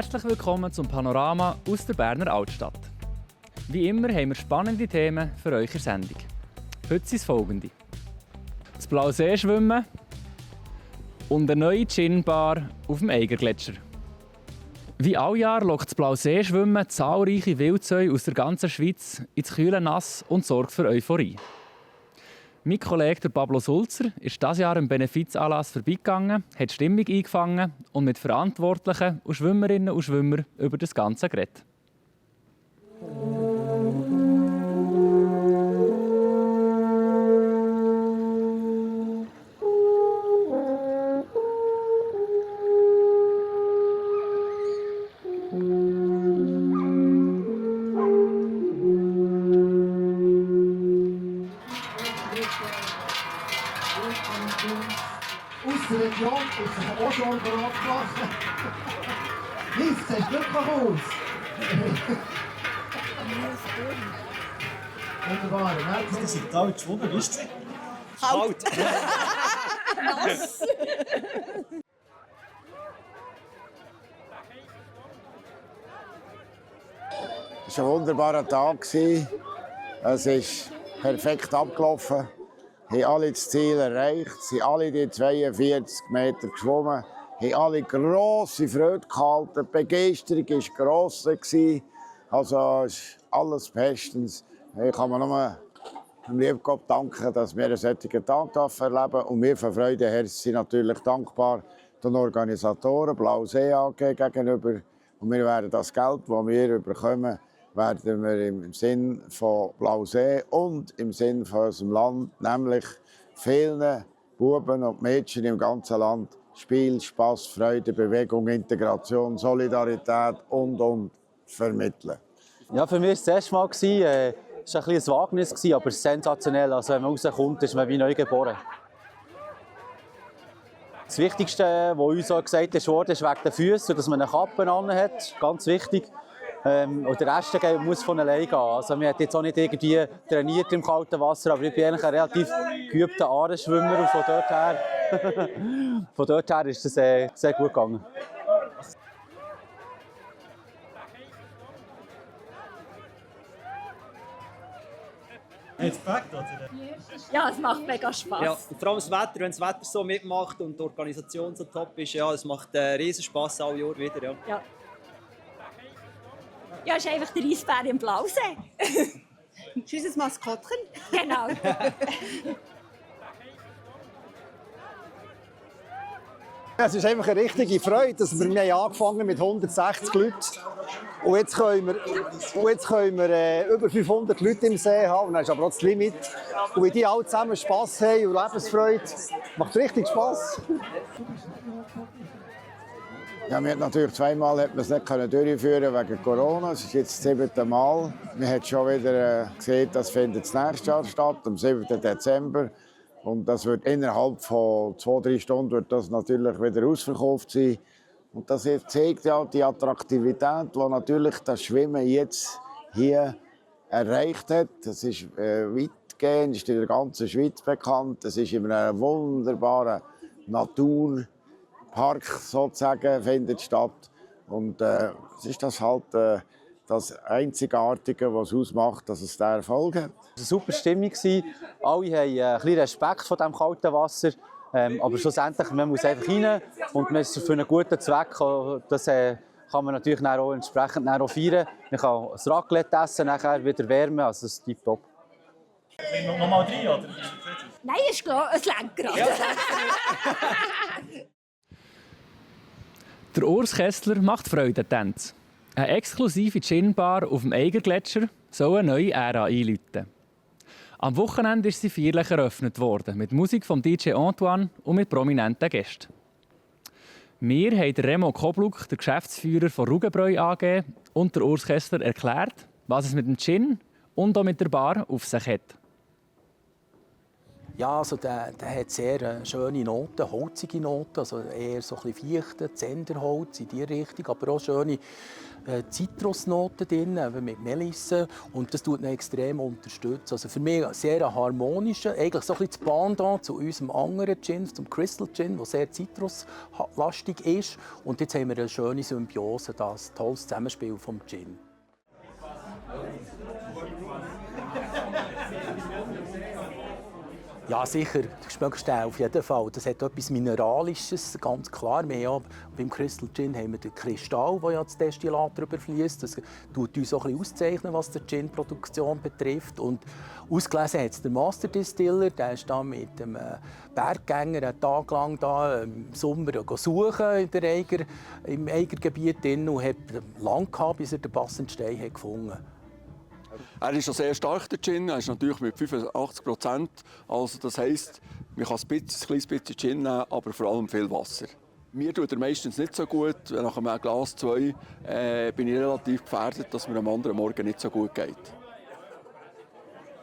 Herzlich willkommen zum Panorama aus der Berner Altstadt. Wie immer haben wir spannende Themen für euch in der Sendung. Heute sind es folgende: das Blausee schwimmen und eine neue Gin-Bar auf dem Eigergletscher. Wie all Jahr lockt das Blausee schwimmen zahlreiche Wildsäue aus der ganzen Schweiz ins kühle Nass und sorgt für Euphorie. Mein Kollege Pablo Sulzer ist dieses Jahr im Benefizanlass vorbeigegangen, hat die Stimmung eingefangen und mit Verantwortlichen und Schwimmerinnen und Schwimmern über das Ganze geredet. Aus der Region ist sich auch schon bereit gemacht. Lies, sieht wirklich aus. Wunderbar. Die sind kalt geschwommen, wisst ihr? Kalt. Nass. Es war ein wunderbarer Tag. Es ist perfekt abgelaufen. Wir haben alle das Ziel erreicht, sind alle die 42 Meter geschwommen, haben alle grosse Freude gehalten. Die Begeisterung war gross. Also ist alles bestens. Ich kann mir nur dem lieben Gott danken, dass wir einen solchen Tag erleben dürfen. Und wir von Freude her sind natürlich dankbar den Organisatoren, Blausee AG gegenüber. Und wir werden das Geld, das wir bekommen, werden wir im Sinn von Blausee und im Sinn von unserem Land, nämlich vielen Buben und Mädchen im ganzen Land, Spiel, Spass, Freude, Bewegung, Integration, Solidarität und vermitteln. Ja, für mich war es das erste Mal. Es war ein Wagnis, aber sensationell. Also, wenn man rauskommt, ist man wie neu geboren. Das Wichtigste, was uns auch gesagt wurde, ist wegen den Füßen, dass man eine Kappe hat. Ganz wichtig. Und der Rest muss von alleine gehen. Also, wir haben jetzt auch nicht irgendwie trainiert im kalten Wasser, aber ich bin eigentlich ein relativ geübter Aareschwimmer und von dort her ist es sehr gut gegangen. Hat es gepackt, oder? Ja, es macht mega Spass. Ja, und vor allem das Wetter, wenn das Wetter so mitmacht und die Organisation so top ist, ja, es macht riesen Spass alle Jahr wieder. Ja. Ja, es ist einfach der Eisbär im Blausee. Das ist unser Maskottchen. Genau. Es ist einfach eine richtige Freude, dass wir haben angefangen mit 160 Leuten und jetzt können wir über 500 Leute im See haben und das ist aber auch das Limit. Und wenn die alle zusammen Spass haben und Lebensfreude, macht richtig Spass. Ja, wir natürlich zweimal hat man es nicht durchführen wegen Corona. Es ist jetzt das 7. Mal. Wir haben schon wieder gesehen, das findet das nächste Jahr statt, am 7. Dezember. Und das wird innerhalb von 2-3 Stunden wird das natürlich wieder ausverkauft sein. Und das zeigt ja die Attraktivität, die natürlich das Schwimmen jetzt hier erreicht hat. Das ist weitgehend, ist in der ganzen Schweiz bekannt. Es ist in einem wunderbaren Naturpark sozusagen findet statt. Und es ist das halt das Einzigartige, was es ausmacht, dass es diesen Erfolg hat. Es war eine super Stimmung. Alle haben ein bisschen Respekt vor diesem kalten Wasser. Aber schlussendlich, man muss einfach rein und man ist für einen guten Zweck. Das kann man natürlich auch entsprechend auch feiern. Man kann das Raclette essen, nachher wieder wärmen, also das ist tipptopp. Nochmal 3, oder? Nein, ist klar, es lenkt gerade. Ja. Der Urs Kessler macht Freudentänze. Eine exklusive Gin-Bar auf dem Eigergletscher soll eine neue Ära einläuten. Am Wochenende ist sie feierlich eröffnet worden, mit Musik von DJ Antoine und mit prominenten Gästen. Wir haben Remo Kobluk, der Geschäftsführer von Rugenbräu AG, und der Urs Kessler erklärt, was es mit dem Gin und auch mit der Bar auf sich hat. Ja, also der hat sehr schöne Noten, holzige Noten, also eher so ein bisschen Fichte, Zenderholz in die Richtung, aber auch schöne Zitrusnoten drin, mit Melisse, und das tut ihn extrem unterstützen. Also für mich sehr harmonischer, eigentlich so ein bisschen das Pendant zu unserem anderen Gin, zum Crystal Gin, der sehr zitruslastig ist. Und jetzt haben wir eine schöne Symbiose, das tolles Zusammenspiel vom Gin. Ja, sicher, du schmeckst den auf jeden Fall. Das hat etwas Mineralisches, ganz klar. Beim Crystal Gin haben wir den Kristall, der ja das Destillat drüber fließt. Das tut uns auch ein bisschen auszeichnen, was die Gin-Produktion betrifft. Und ausgelesen hat es der Master Distiller, der ist da mit dem Berggänger einen Tag lang da im Sommer suchen im Eigergebiet und hat lange gehabt, bis er den passenden Stein hat gefunden hat. Er ist schon sehr stark, der Gin. Er ist natürlich mit 85%. Also das heisst, man kann ein kleines bisschen Gin nehmen, aber vor allem viel Wasser. Mir tut er meistens nicht so gut. Nach einem Glas 2 bin ich relativ gefährdet, dass mir am anderen Morgen nicht so gut geht.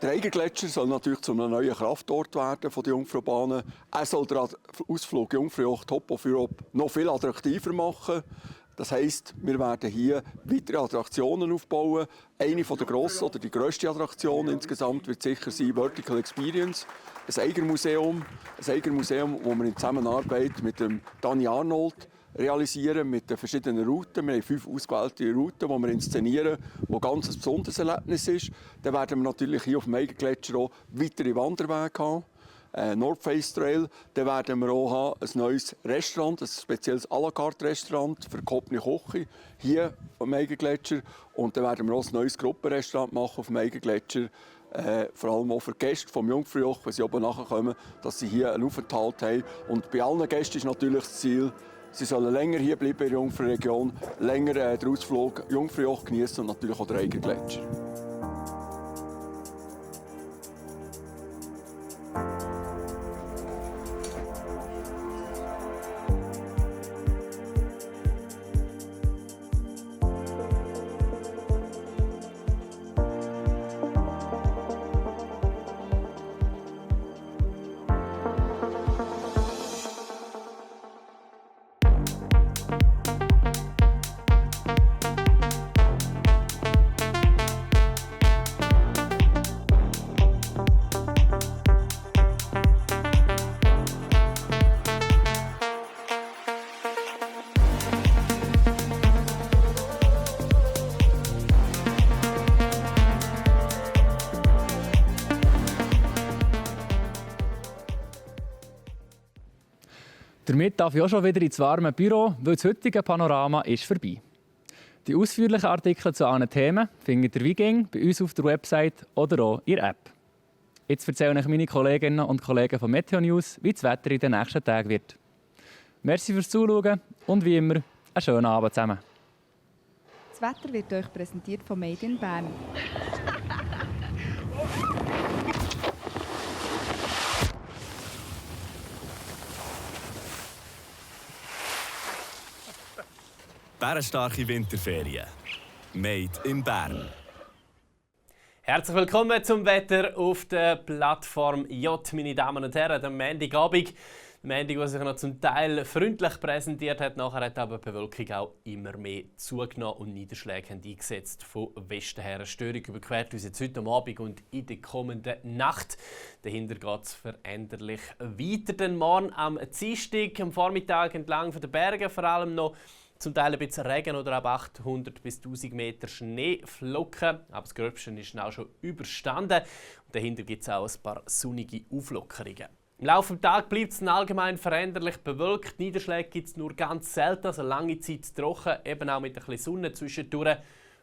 Der Eigergletscher soll natürlich zu einem neuen Kraftort werden von den Jungfraubahnen. Er soll den Ausflug Jungfraujoch Top of Europe noch viel attraktiver machen. Das heisst, wir werden hier weitere Attraktionen aufbauen. Eine der grossen oder die grösste Attraktion insgesamt wird sicher sein Vertical Experience, ein Eigermuseum. Ein Eigermuseum, das wir in Zusammenarbeit mit dem Dani Arnold realisieren, mit den verschiedenen Routen. Wir haben 5 ausgewählte Routen, die wir inszenieren, die ganz ein besonderes Erlebnis ist. Dann werden wir natürlich hier auf dem Eigergletscher auch weitere Wanderwege haben. North Face Trail. Dann werden wir auch haben, ein neues Restaurant, ein spezielles à la carte Restaurant für gehobene Küche hier am Eigergletscher. Und dann werden wir auch ein neues Gruppenrestaurant machen auf dem Eigergletscher. Vor allem auch für die Gäste vom Jungfraujoch, wenn sie oben nachkommen, dass sie hier einen Aufenthalt haben. Und bei allen Gästen ist natürlich das Ziel, sie sollen länger hier bleiben in der Jungfrauregion, länger den Ausflug Jungfraujoch genießen und natürlich auch den Eigergletscher. Damit darf ich auch schon wieder ins warme Büro, weil das heutige Panorama ist vorbei. Die ausführlichen Artikel zu allen Themen findet ihr wie immer bei uns auf der Website oder auch in der App. Jetzt erzählen euch meine Kolleginnen und Kollegen von Meteo News, wie das Wetter in den nächsten Tagen wird. Merci fürs Zuschauen und wie immer, einen schönen Abend zusammen. Das Wetter wird euch präsentiert von Made in Bern. Bärenstarke Winterferien. Made in Bern. Herzlich willkommen zum Wetter auf der Plattform J, meine Damen und Herren. Der Montagabend, der sich noch zum Teil freundlich präsentiert hat, nachher hat aber die Bewölkung auch immer mehr zugenommen und Niederschläge haben eingesetzt von Westen her. Eine Störung überquert uns jetzt heute Abend und in der kommenden Nacht. Dahinter geht es veränderlich weiter. Denn morgen am Dienstag, am Vormittag entlang der Berge vor allem noch zum Teil ein bisschen Regen oder ab 800 bis 1000 Meter Schneeflocken. Aber das Gröbste ist auch schon überstanden. Und dahinter gibt es auch ein paar sonnige Auflockerungen. Im Laufe des Tages bleibt es allgemein veränderlich bewölkt. Niederschläge gibt es nur ganz selten, also lange Zeit trocken, eben auch mit ein bisschen Sonne zwischendurch.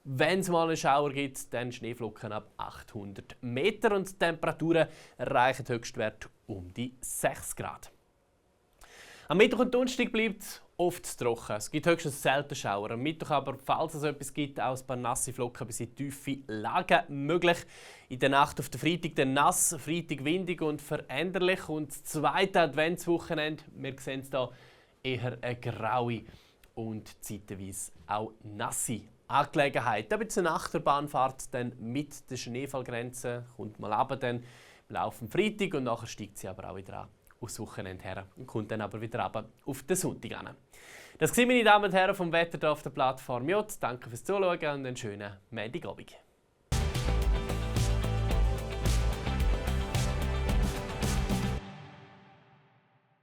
Wenn es mal einen Schauer gibt, dann Schneeflocken ab 800 Meter und die Temperaturen erreichen Höchstwert um die 6 Grad. Am Mittwoch und Donnerstag bleibt es oft trocken. Es gibt höchstens selten Schauer. Am Mittwoch aber, falls es etwas gibt, auch ein paar nasse Flocken bis in tiefe Lagen möglich. In der Nacht auf den Freitag dann nass, Freitag windig und veränderlich. Und das zweite Adventswochenende, wir sehen es hier, eher eine graue und zeitweise auch nasse Angelegenheit. Ein bisschen Achterbahnfahrt dann mit der Schneefallgrenze, kommt mal runter dann blau auf den Freitag und nachher steigt sie aber auch wieder an aufs Wochenende her und kommt dann aber wieder runter auf den Sonntag an. Das waren meine Damen und Herren vom Wetter hier auf der Plattform J. Danke fürs Zuschauen und einen schönen Montagabend.